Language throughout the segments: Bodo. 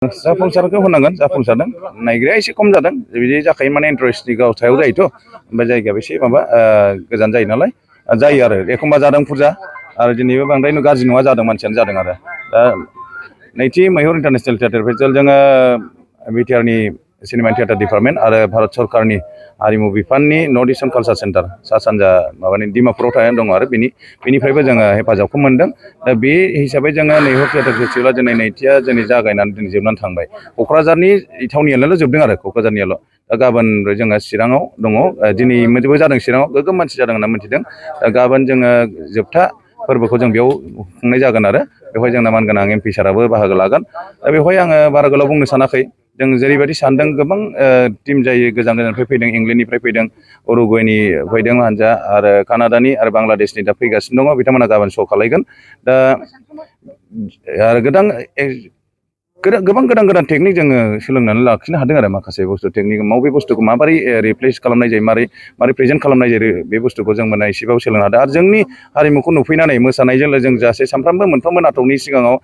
जाफुंसारखौ होनांगोन जाफुंसारदों नायग्राया एसे खम जादों बिदि जाखायो माने इन्टारेस्टनि सायाव जायोथ' ओमफ्राय जायगायाबो एसे माबा गोजान जायो नालाय जायो आरो एखमबा जादों फुजा आरो दिनैबो बांद्राय गाज्रि नङा जादों मानसियानो जादों आरो दा नैथि मैहुर इन्टारनेशनेल थियेटार फेस्टिभेल जोङो बिटिआरनि सिनेमा थियेटार डिपार्टमेन्ट आरो भारत सरकारनि हारिमु बिफाननि नर्थ इस्टार्न कालचार सेन्टार सा सानजा माबानि डिमापुराव थानानै दङ आरो बेनिफ्रायबो जोङो हेफाजाबखौ मोनदों दा बे हिसाबै जोङो मैहुर थियेटार फेस्टिभेला दिनै नैथिया दिनै जागायनानै दिनै जोबनानै थांबाय क'क्राझारनि थावनियाल' जोबदों आरो क'क्राझारनियाल' दा गाबोन जोङो चिराङाव दङ दिनै मोनसेबो जादों चिराङाव गोगोम मानसि जादों होनना मिथिदों दा गाबोन जोङो जोबथा फोरबोखौ जों बेयाव खुंनाय जागोन आरो बेवहाय जोंना मानगोनां एमपि साराबो बाहागो लागोन दा बेवहाय आङो बारा गोलाव बुंनो सानाखै जों जेरैबायदि सानदों गोबां टिम जायो गोजान गोजाननिफ्राय फैदों इंलेन्डनिफ्राय फैदों उरुगवेनि फैदों हानजा आरो कानाडानि आरो बांलादेशनि दा फैगासिनो दङ बिथांमोना गाबोन श' खालायगोन दा आरो गोबां गोदान टेकनिक जोङो सोलोंनानै लाखिनो हादों आरो माखासे बुस्थु टेकनिक बे बुस्थुखौ माबोरै रिप्लेस खालामनाय जायो मारै प्रेजेन्ट खालामनाय जायो बे बुस्थुखौ जों मोनना एसेबाबो सोलोंनो हादों आरो जोंनि हारिमुखौ नुफैनानै मोसानायजों जों जासे सानफ्रामबो मोनफ्रोमबो नाटकनि सिगाङाव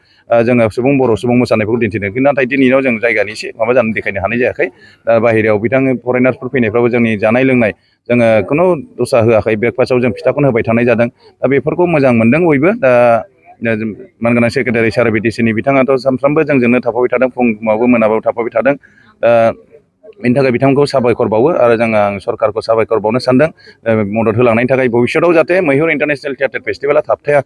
जोङो बर' सुबुं मोसानायफोरखौ दिन्थिदों नाथाय दिनैनाव जों जायगानि एसे माबा जानानै देखायनो हानाय जायाखै दा बाहेरायाव फरेनार्सफोर फैनायफ्राबो जोंनि जानाय लोंनाय जोङो खुनु दस्रा होआखै ब्रेकफास्टआव जों फिथाखौनो होबाय थानाय जादों दा बेफोरखौ मोजां मोनदों बयबो दा मानगोनां सेक्रेटारि सार बिटिसिनि बिथाङाथ' सानफ्रोमबो जोंजोंनो थाफाबाय थादों फुङावबो मोनाबाबो थाफाबाय थादों दा बेनि थाखाय बिथांखौ साबायखर बावो आरो आं सरकारखौ साबायखर बावनो सानदों मदद होलांनायनि थाखाय भबिष्यतआव जाहाथे मैहुर इन्टारनेशनेल थियेटार फेस्टिभेला थाबथाया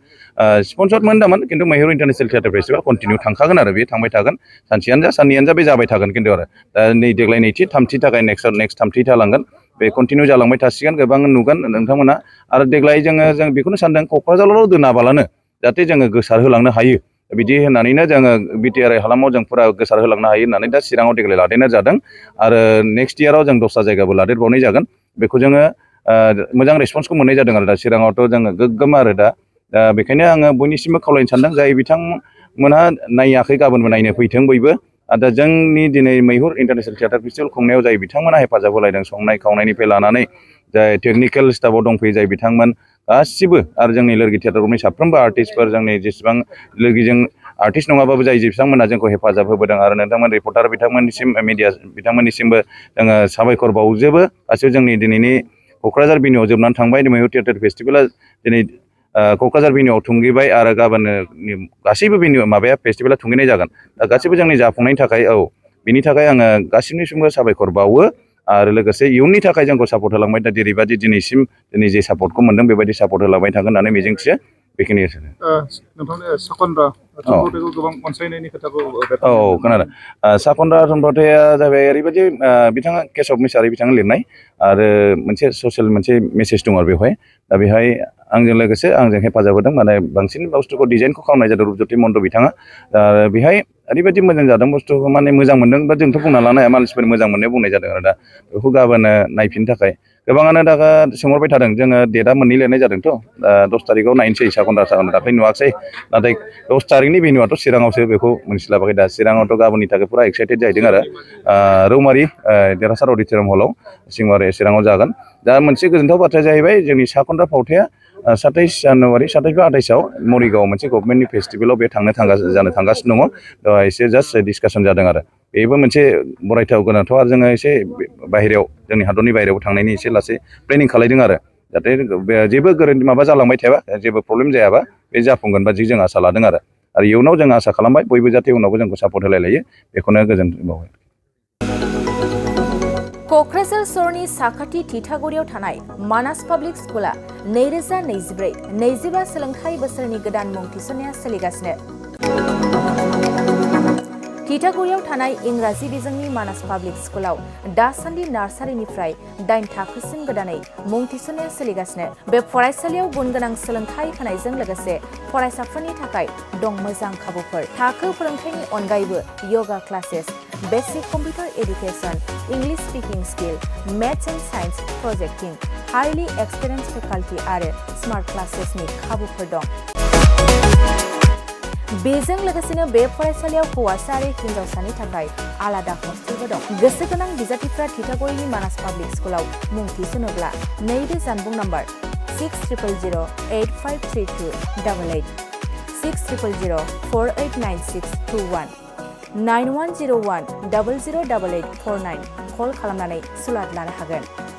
स्पन्सर मोनदोंमोन खिन्थु मैहुर इन्टारनेशनेल थियेटार फेस्टिभेल कन्टिनिउ थांखागोन आरो बे थांबाय थागोन सानसेयानो जा साननैयानो जा बे जाबाय थागोन खिन्थु आरो दा देग्लाय नैथि थामथि थाखाय नेक्स्ट थामथि जालांगोन बे कन्टिनिउ जालांबाय थासिगोन गोबां नुगोन नोंथांमोना आरो देग्लाय जों बेखौनो सानदों क'क्राझारावल' दोनाबालानो जाहाथे जोङो गोसार होलांनो हायो बिदि होननानैनो जोङो बिटिआर हालामाव जों फुरा गोसार होलांनो हायो होननानै दा चिराङाव देग्लाय लादेरनाय जादों आरो नेक्स्ट इयाराव जों दस्रा जायगाबो लादेरबावनाय जागोन बेखौ जोङो मोजां रेसपन्सखौ मोननाय जादों आरो दा चिराङावथ' जोङो गोग्गोम आरो दा बेखायनो आङो बयनिसिमबो खावलायनो सानदों जाय बिथांमोनहा नायाखै गाबोनबो नायनो फैथों बयबो दा जोंनि दिनै मैहुर इन्टारनेशनेल थियेटार फेस्टिभेल खुंनायाव जाय बिथांमोना हेफाजाब होलायदों संनाय खावनायनिफ्राय लानानै जाय टेकनिकेल स्टाफआव दंफैयो जाय बिथांमोन गासिबो आरो जोंनि लोरगि थियेटार ग्रुपनि साफ्रोमबो आर्टिस्टफोर जोंनि जेसेबां लोगोजों आर्टिस्ट नङाबाबो जाय बिथांमोना जोंखौ हेफाजाब होबोदों आरो नोंथांमोन रिपर्टार बिथांमोननिसिम मिडिया बिथांमोननिसिमबो जोङो साबायखर बावजोबो गासैबो जोंनि दिनैनि क'क्राझार भेन्युआव जोबनानै थांबाय मैहुर थियेटार फेस्टिभेला दिनै क'क्राझार भेन्युआव थुंगेबाय आरो गाबोन गासैबो भेन्यु फेस्टिभेला थुंगेनाय जागोन दा गासैबो जोंनि जाफुंनायनि थाखाय बिनि थाखाय आङो गासिबनिसिमबो साबायखर बावो आरो लोगोसे इयुननि थाखाय जोंखौ सापर्ट होलांबाय दा जेरैबायदि दिनैसिम दिनै जे सापर्टखौ मोनदों बेबायदि सापर्ट होलांबाय थागोन होननानै मिजिंथियो बेखिनि नोंथांनि सकन्द्रा थुनफावथायखौ गोबां अनसायनायनि खोथाखौ खोनादों सकन्द्रा थुनफावथाया जाबाय ओरैबायदि बिथाङा केशब मिसारि बिथाङा लिरनाय आरो मोनसे ससियेल मोनसे मेसेज दङ आरो बेवहाय दा बेहाय आंजों लोगोसे आंजों हेफाजाब होदों माने बांसिन बुस्थुखौ डिजाइनखौ खालामनाय जादों रुपज्योति मन्ड बिथाङा बेहाय ओरैबायदि मोजां जादों बुस्थुखौ माने मोजां मोनदों बा जोंथ' बुंना लानो हाया मानसिफोर मोजां मोननाया बुंनाय जादों आरो दा बेखौ गाबोन नायफिननो थाखाय गोबाङानो दा सोंहरबाय थादों जोङो डेटआ मोननै लिरनाय जादोंथ' 10 तारिखआव नायनोसै सकन्द्रा दाख्लै नुवाखसै नाथाय 10 तारिखनि भेन्युआथ' चिराङावसो बेखौ मोनथिलाबाखै दा चिराङावथ' गाबोननि थाखाय फुरा एक्साइटेड जाहैदों आरो रौमारि देरहासार अडिट'रियाम हलाव सिङाव चिराङाव जागोन दा मोनसे गोजोनथाव बाथ्राया जाहैबाय जोंनि सकन्द्रा फावथाया 27 जानुवारि 27 बा 28आव मरिगावआव मोनसे गभर्नमेन्टनि फेस्टिभेलाव बे जानो थांगासिनो दङ एसे जास्ट डिसकासन जादों आरो बेबो मोनसे बरायथाव गोनांथाव आरो जोङो एसे बाहेरायाव जोंनि हादरनि बाहेरायाव थांनायनि एसे लासै प्लेनिं खालायदों आरो जाहाथे जेबो गोरोन्थि माबा जालांबाय थायाबा जेबो प्रब्लेम जायाबा बे जाफुंगोन बादि जों आसा लादों आरो इयुनाव जों आसा खालामबाय बयबो जाहाथे उनावबो जोंखौ सापर्ट होलायलायो बेखौनो गोजोनथों बावबाय। क'क्राझार सहरनि साखाथि थिथागुरियाव थानाय मानास पाब्लिक स्कुला 2024-25 सोलोंथाइ बोसोरनि गोदान मुं थिसननाया सोलिगासिनो। थिथागुरियाव थानाय इंराजि बिजोंनि मानास पाब्लिक स्कुलाव दासान्दि नार्सारिनिफ्राय 8 थाखोसिम गोदानै मुं थिसननाया सोलिगासिनो। बे फरायसालियाव गुनगोनां सोलोंथाइ होनायजों लोगोसे फरायसाफोरनि थाखाय दं मोजां खाबुफोर। थाखो फोरोंथायनि अनगायैबो yoga classes, basic computer education, English speaking skill, maths and science projecting, highly experience faculty आरो स्मार्ट क्लासेसनि खाबुफोर दं। बेजों लोगोसेनो बे फरायसालियाव हौवासा आरो हिन्जावसानि थाखाय आलादा हस्टेलबो दं। गोसो गोनां बिजाथिफ्रा थिथागुरिनि मानास पाब्लिक स्कुलाव मुं थिसनोब्ला नैबे जानबुं नम्बर 6000853288 6000489621 9101 008849 कल खालामनानै सुलाद लानो हागोन।